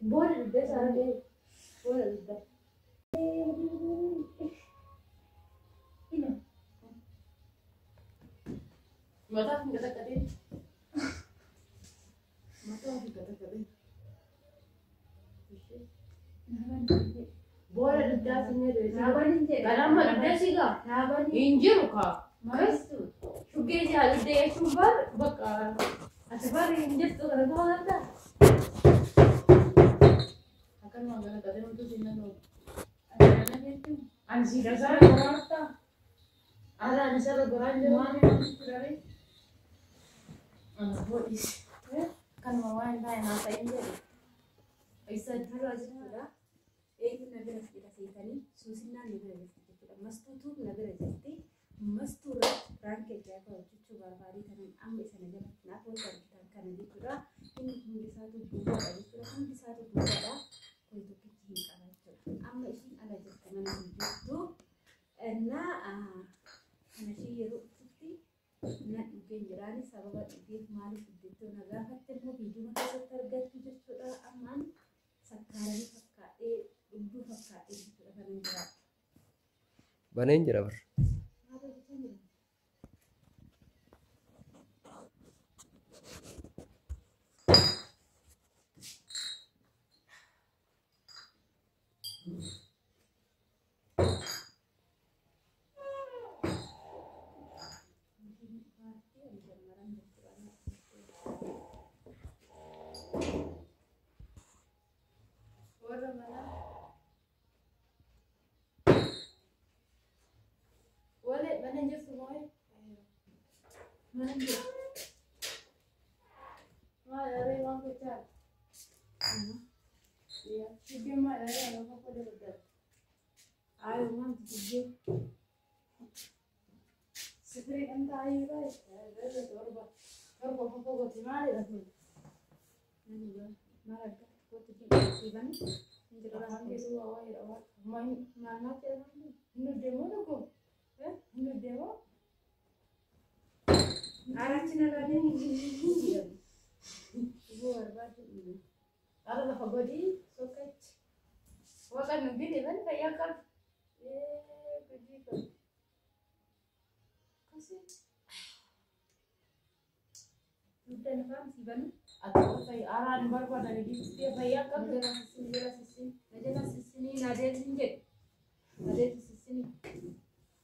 Booda dugda isaa ta'e. Booda dugda. Mataa hin qaxaqaxee. Mataa hin qaxaqaxee. Booda dugdaa sinne jedhe. Kanamma dugda sigaa. Hin jiru kaa. Shuggee si haa dugda jechuun bar bakka ati bar hin jirtu kana kuma gartaa. Akkanuma gara qabee homtuu sinna ta'u. Ani si gasara goraarta. Ara ani sarara goraan jiru. Ana boodis. Kanuma waan hin taane naa ta'in jedhe. Isa dura jechuudha. Eenyu na bira jira seetanii suusinnaan na bira jirti jechuudha. Mastuutu na bira jirti. Mastuu irratti piraank ajaa'ibaa hojjechuu barbaadee kanan amma isa na jalatti naaf wanta argitan kana jechuudha. Inni hundi isaatu duwwaadha jechuudha. Hundi isaatu duwwaadha. Kun tokkichi hin qaba jechuudha. Amma ishiin ala jirti mana hin jirtu. Innaa kana ishee yeroo dhuftutti nan dhugeen jiraani sababa dhugeef maaliif dhugdettoo na gaafatte immoo viidiyoo keessatti argattu jechuudha. Ammaan sakkaaramii fakkaadhee dhugduu fakkaadhee jechuudha kanan jiraadhu. Baneen jira bar. Maal hojjechaa jiru? Warra manaa. Wale mana hin jirtu moo'ee? Mana hin jirtu. Maal aree waan gochaa? Shuggeen maal aree waan qofa dabaddara? Ayo maaltu dhuggee? Sifirii dhamta ayyuu baay'ee torba torba qofa gooti maalidha kun? Nani yoo maal argaa? Kootu dhiibanii hin jiru Afaan afaan keessa waa waayee dha. Maal maal maal jedhamu? hin deemoo tokko? Hin deemoo? Arachi na laalee hin jedhamu. Dhuguu barbaadu. Ara lafa godhii sokkachi. Waaqa nu bine bani fayyaa qabdu. Gudii qabdu. Kasi. Dugda lafaan si banu. Ati fayyaa araan barbaadan giftee fayyaa Na qabdu. jala sissinii jala sissinii na jala sissinii na deebisin jedhe. Na deebisi sissinii.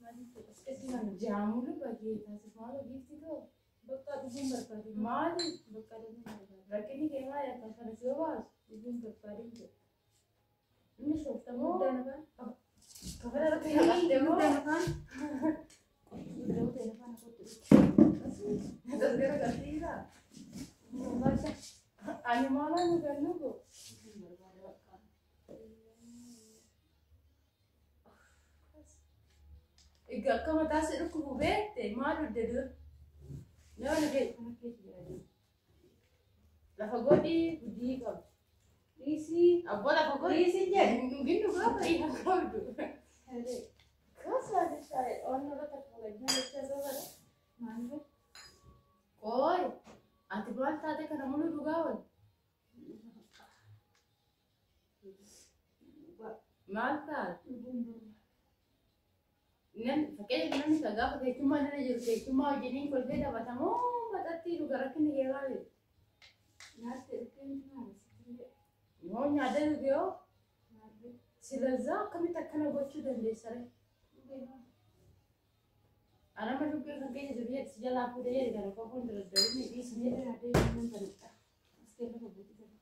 Maal jechuudha? Jaamulu bakkee taasifama gifti too. Bakka dhuguun barbaade. Maali? Bakka dhuguun barbaade. Rakkinni kee maali akka kana si baasu? Dhuguun barbaade jedhe. Inni shooftamoo Dugda lafaan. kafana irratti naqatte moo? Dugda lafaan. Dugda lafaan kootu dhugi. Tasgara galtiisa. Barbaada. Ani maalaan nu kennu ko? Dhuguun barbaade bakka. Egaa akka mataa si dhukkubu beekte maal dugde dur? Nama nu kee Kana keessa jira jiru. lafa godhii gudii qabdu. Dhiisii. Abbaa lafa godhii. Dhiisii jedhe. Dhugin dhugaa fayyaa qabdu. Saree. Kasaa jechaa onnoo irratti akkuma gadi jechaa sababa. Maal jedhe? Qooyi ati maal taate kana mulu dhugaa wal? Maal taate? Dhuguun barbaade. Namni fakkeenyaaf namni kan gaafa keessummaa nana jiru keessummaa wajjiniin kolfee taphatamoo maxxantii dhuga rakkinni kee maali? Nyaata dhugeen maali? Sitti Yoo nyaata dhuge yoo maal jedhe? silazaa akkamitti akkana gochuu dandeessa ree? Dhugee maal? Anama shuggee kan keessa jiru jedhi si jalaa fuudhee jedhi kana qofa hin daldalini dhiisi jedhi. Jedhe adeemu nan banadha. As keessa buuti jira.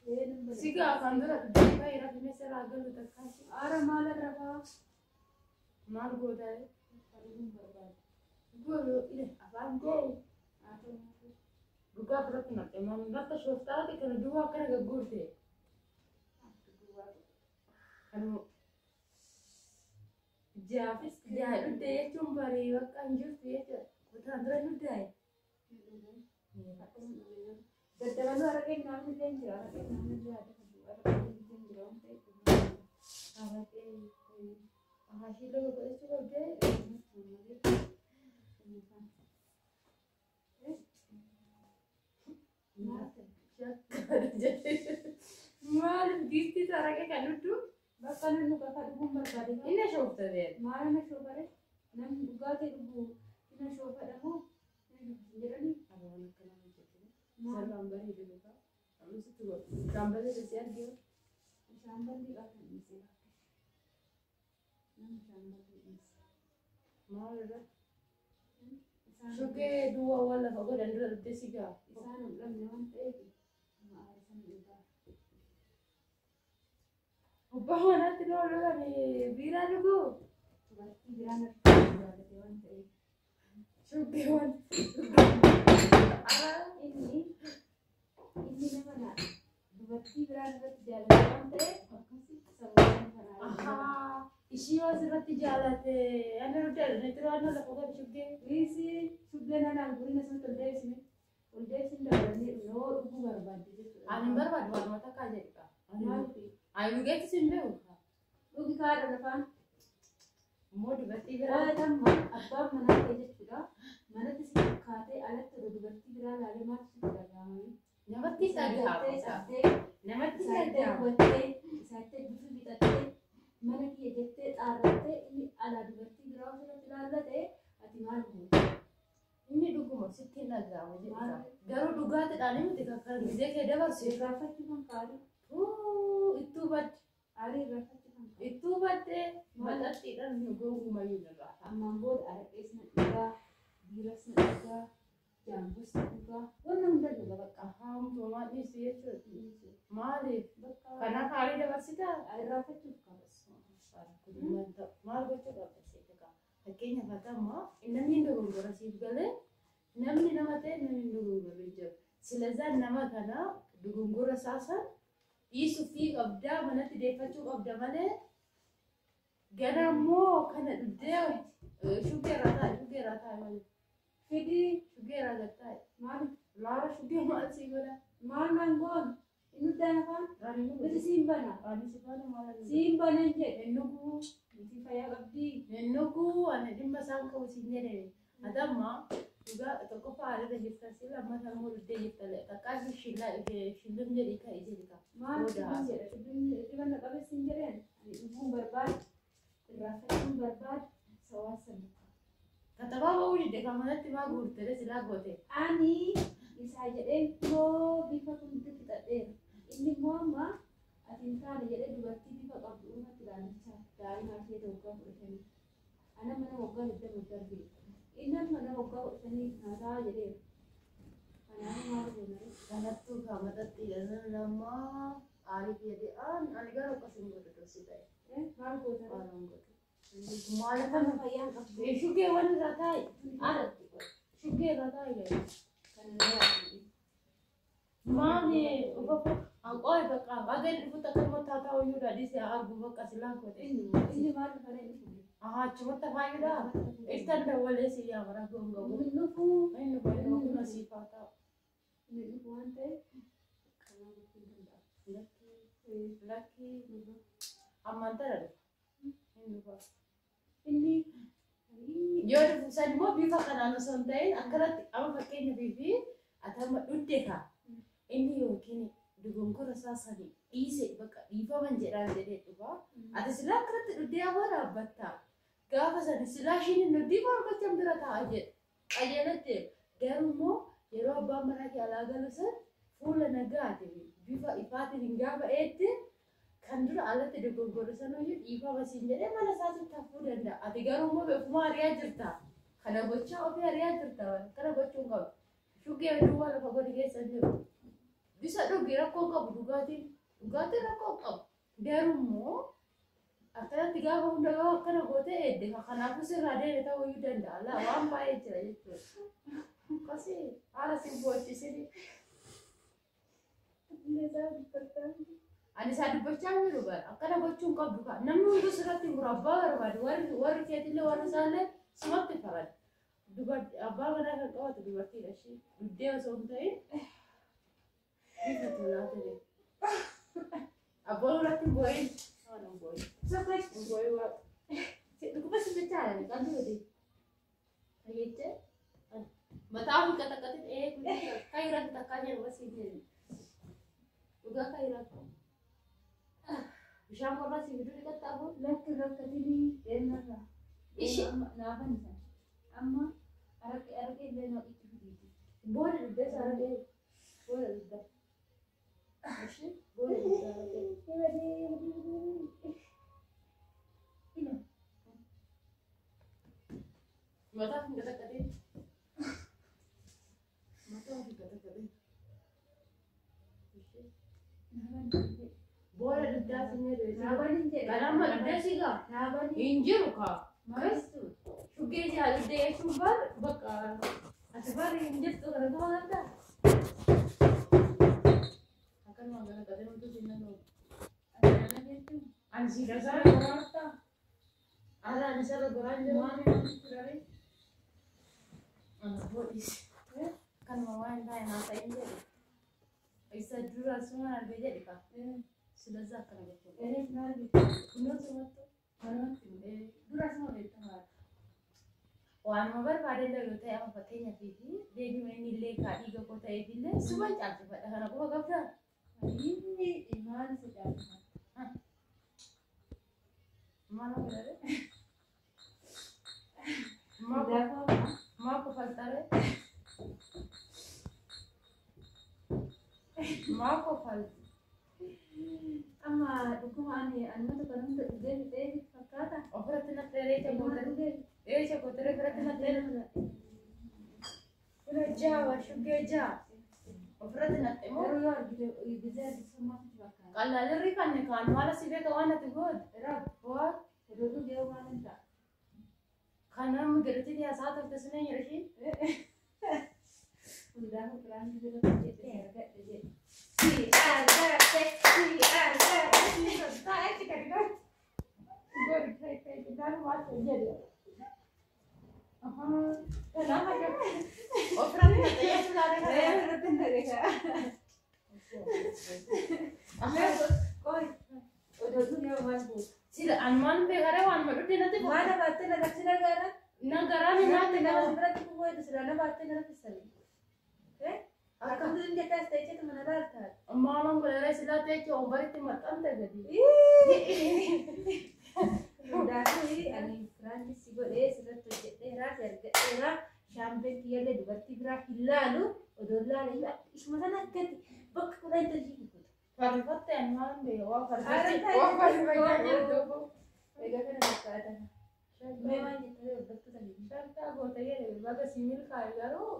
Ee nan banadha. Sigaa kan dura dhuggee baay'ee rafime sirraa galu takkaasi. Ara maal arrabaa? Maal gootaa ree? Dhuguun barbaade. Gooloo ile afaan kee Haa ta'u malee. dhugaa biratti naqxe maal bakka shooftaati kana duwwaa akkana gagguurte. Kanuma jaafis jaa dhudde jechuun barii bakka hin jirtu jechuudha. Kutaan dura dhuddaa'e. Daddabaluu araqeen namni illee hin jira. Araqeen namni illee haa dabalu. Araqeen illee hin jira waan ta'eef. Araqee akaashii laga godhachuu qabdee. Maaliif giiftii saraqee kan dhugdu? Bakka namni dhugaa dhuguun barbaade. Inni shoofta beela. Maal na shoofare? Namni dhugaatii dhugu ina shoofadhamu jedhanii. Ababaan akkana hojjetu. Sarraan bareedu dhugaa. Ammas itti godhu. Shaamballee si arginu. Shaamballi qaatan dhiisee bakka. Namni shaamballi dhiise. Maal irra? Shukkee duwwaa waan lafa godhan dura dhuftee si ga'a. Isaan hin dhabne waan ta'eef aarisan dhugaa. Abbaa manaatti nama lolan biiraa dhuguu. Dubartii biraan harka jaalate waan ta'eef. Shukkee waan. Inni inni nama na dubartii biraan irratti jaalate waan ta'eef akkasitti sababa kanaa. Ahaa. Ishii waan sirratti jaalate. Ani ruddaa dha. Waan lafa godhu shukkee. Dhiisi shuggeen anaan gurina sun ol deebisne ol deebisin dabalanii yoo dhuguu barbaadde jechuudha. Ani hin barbaadu waanuma takkaa jedhu. Maaliif? Ani dhugeettis hin beeku. Dhugi kaadha lafaan. Immoo dubartii biraa. Qola abbaan manaa ta'e jechuudha. Manatti si fakkaatee alatti oduu dubartii biraa ilaalee maaltu sitti dhaga'amame? Namatti dhaga'ama. Cabdee, Namatti isaattee dhaga'ama. hubattee, isaattee bifa fixattee, mana kiyya jettee xaarrattee inni alaa dubartii biraa ofirratti ilaallate ati maal goota? Inni dhuguma sitti hin dhaga'amu jedha. Garuu dhugaatiidhaan miti kan gisee kee dabarsu. Irraanfachuu kan kaalu, Ittuu badde. aarii irraanfachuu kan kaalu. Ittuu baddee maxxanxiidhaan nu gonkumayyuu irraa. Ammaan booda araqees na dhugaa, biiras na dhugaa, jaambos na dhugaa, wanna hunda dhuga bakka. Haamtuu maal dhiisu jechuudha. Maaliif? Bakka Kanaaf aarii dabarsitaa? irraanfachuuf qaba. Maal gochuu qabda seetika? Fakkeenyaaf ati amma namni hin dogongora siif galee namni nama ta'e namni hin dogongorre hin jiru. Silazaan nama kana dogongora isaa san dhiisuufii qabdaa manatti deeffachuu qabda malee gara immoo kana dhuddee shuggee irraa taa'e shuggee irraa taa'e malee Fidii shuggee irraa gad taa'e. maaliif Laara shuggee maal sii godha? maal naan goon inni uddaan afaan Ani miti siin bana ani si faana maal ani siin banan jedhe hin dhuguu. miti fayyaa qabdii Hin dhuguu ani dhimma isaan qabu siin jedhe. Ati amma dhugaa tokkoffaa haalirra jirta si lammataa immoo dhuddee jirta takkaa shillaa shillim jedhii ka'e jedhi ka. maal Booda shibin haasa. jedha shibin dhibanna qabe siin jedheen ani dhuguun barbaade irraanfachuun barbaade sawaasa duka Katabaa ba'uu didde kan manatti maa guurtee silaa goote. ani isaa jedheen koo bifa hundi fixadheera inni immoo amma ati hin taane jedhee dubartii bifa qabdu uumatti ilaalichaa daa'ima ishee waggaa 15 ana mana waggaa 20 darbe inni amma nama waggaa 15 naataa jedheera kanaafuu maal goona Kanattuu kaa maxxanxiidha lammaa aarii fayyadee ani garuu akkas hin godhu dursi ta'e. Maal goota Waan hin godhu. Maal kana fayyaan qabdu Shuggee waan irraa taa'e. Shuggee irraa taa'e jedhe. kana nama Maali uffata hanqooyi bakka haga inni dhufutti akkanuma taataa wayyuudha dhiisee argu bakka silaa godhe. inni maal dhufanii inni fuudhe Ahaa achumatti fayyuudha. Iftaan dawwalee si yaa bara gongabu. inni dhufuu Inni kun kun asiif haa ta'u. inni dhufu waan ta'eef kanaa gochuu hin danda'amu. Lakkii lakkii ammaan tana dhufa. Inni dhufa. Inni Yoo dhufu san immoo bifa kanaan osoo hin ta'in akkanatti amma fakkeenyaaf fi ati amma dhudde kaa inni yookiin dogongora isaa sani dhiise bakka dhiifaman jedhaan jedhee dhufa. Ati silaa akkanatti dhuddee afoo dhaabbatta. Gaafa sani silaa ishiin hin dhuddii maal gochan bira taa'a jedhe. Qajeelatti garuu immoo yeroo abbaan manaa kee alaa galu san fuula nagaatiin bifa ifaatiin hin gaafa eetti kan dura alatti dogongora sanuyyuu dhiifama siin jedhee mana isaatti hafuu danda'a. Ati garuu immoo ofuma ari'aa jirta. Kana gochaa ofii ari'aa jirta. Kana gochuu hin qabdu. Shuggee duwwaa lafa godhi keessa hin jiru. Bisa dhugi rakkoo hin qabu dhugaatiin. Dhugaatiin rakkoo hin qabu. Garuu immoo akkanatti gaafa hunda gaafa akkana gootee eedde kanaafuu sirraa deeme ta'uu iyyuu danda'a. Laa waan baay'ee jira jechuudha. Akkasii haala si boochisini. Ani isaa dubbachaa hin jiru bara akkana gochuu hin qabdu kaa namni hunduu sirratti mura abbaa barbaade warri warri keetillee warri isaallee sumatti farada. Dubartii abbaa manaa kan qabatu dubartiidha ishee duddee osoo hin ta'in bifa tolaa ta'e. Abbaan irratti hin boo'in. Haala hin boo'in. Hin boo'in waaqa. Dhukkuba si jechaa jira qalbii godhe. Fayyadde mataa ofii qaxaqaxin ee kan irratti takkaa jedhu bas hin jedhu. Dhugaa kan irratti. Bishaan qorraa si fiduu dhiqatta afur. Lakki rakkatini deemarra. Ishi. Naafan isa. Amma araqee araqee illee naqitti fidiiti. Booda dugda isaa araqee. Booda dugda. Ishi booda dugda araqee. Ila. Mataa hin qaxaqatin. Mataa hin qaxaqatin. Ishi. Naafan. Booda dugdaa sinne dheessa. Naafan hin jedhe. Kanamma dugda si gaa. Naafan. Hin jiru kaa. Maastu. Shuggee si haa dugda jechuun bar bakka ati bar hin jirtu kana kuma galta. Akkanuma gara qabee wantu sinna noo. Ana jechuun. Ani si gasara goraarta. Ala ani sarara goraan jiru. Maal namatti turare? Ana boodis. Kanuma waan taa'e naa ta'in jedhe. Isa dura suma arge jedhe kaa. Silazza akkana jechuudha. Ereef maal beektu? Kunuun sumattu. Kanumatti dura suma beekamaadha. Waanuma barbaade illee yoo ta'e amma fakkeenyaaf fi deebiin inni illee kaa dhiiga koo ta'eef illee suma caalchifadha kana qofa qabdaa. Inni maal isa caalchifata? Maal godhare? Gaafa Maa kofaltare? Maa kofal? amma dhuguma ani anumata kan hunda dhugee fixee fakkaata. Ofirratti naqxee reecha gootere. Reecha gootere ofirratti naqxee. Kun ja'a shuggee ja'a. Ofirratti naqxee moo? Garuu yoo argite gizee argite maaltu fakkaata? Qal'aalirri kan kaan maala si beeka waan ati goote. Raab Waa oduu dhugee waan hin ta'a. kan nama godhatti haasaa turte sun eenyu ishiin? Hundaafuu biraan bira jedhee argadhe jedhe. Si argadhe si argadhe. Taa'etti gadi godhe. Godhi ta'e ta'e maal ta'e jedhe. Kanaaf akka ofirratti naqxee jechuun laata Reef kana. irratti hin dhageessaa. Qoy oduu dhugee maal goota? Sila anumaan beekaree waan madhutti natti Maal baattee na rabsi nagaara? Na garaan nyaatti Nama nama. biratti kuwwee sila na baattee na raffisanii. Akka Akkamitti jettaa as ta'e mana laaltaa? maaloon godharee silaa ta'e ombaritti maxxante gadi. Hundaafuu ani firaansi godhee sirratti hojjedheeraa si argadheeraa shaambeen kiyyallee dubartii biraa hin laalu odoo laala ishuma sana akkatti bakka kudhan tajii kukuta. Farfatte anumaan beeka waa Aara farfatti. ta'e. Waa farfachaa jirtu. Egaa kana fakkaata. Mee waan jettee hordoftoota keenya? Shakkaa goota jedhe baga si milkaa'e garuu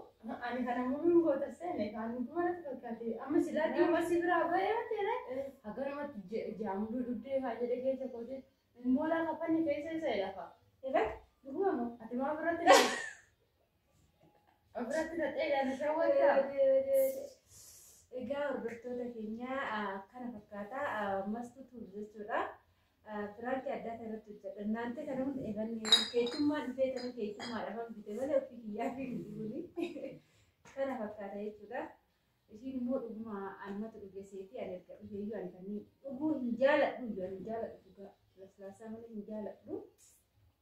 ani kana mumiin goota seene kan dhuguma natti fakkaate amma silaa dhimma si biraa ba'ee ta'e haga namatti jaamuduu dhuddee haa jedhe keessa kootee moolaa kafanni keessa isa lafa. Egaa dhuguma moo? Ati maa ofirratti ofirratti naqxee ilaalu shawwattaa. Egaa hordoftoota keenya kana fakkaata mastuutu jechuudha. Firaankii addaa ta'e irratti hojjedha. Naantee kana hunda eeganne keetummaa dhufee kana keetummaadhaaf bite malee ofii kiyyaa fi kuni kana fakkaata jechuudha. Ishiin immoo dhuguma anumatu dhuge seetii ani erga dhufeeyyuu ani kan dhuguu hin jaaladhu iyyuu ani hin jaaladhu dhugaa laslaasaa malee hin jaaladhu.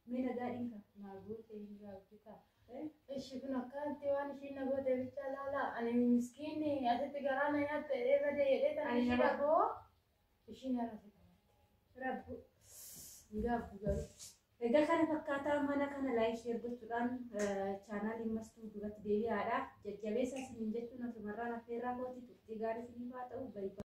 Mee nagaa dhiinka. Naa gootee hin gaabbitaa. Ishi kun akkanatti waan ishiin na goote bicha laala. Ani miskiinni asitti garaa na nyaatte jedhee badee jedhee tan Ani ishii nama- dhagoo ishiin harase qabatte. Rabbu. Hin gaabbu garuu. Egaa kana fakkaataa mana kana laayik sheer gochuudhaan chaanaalii mastuu duratti deebi'aadha. Jajjabeessa isiniin jechuun asumarraan affeerraa kooti turtii gaarii isiniif haa ta'u. Baay'ee.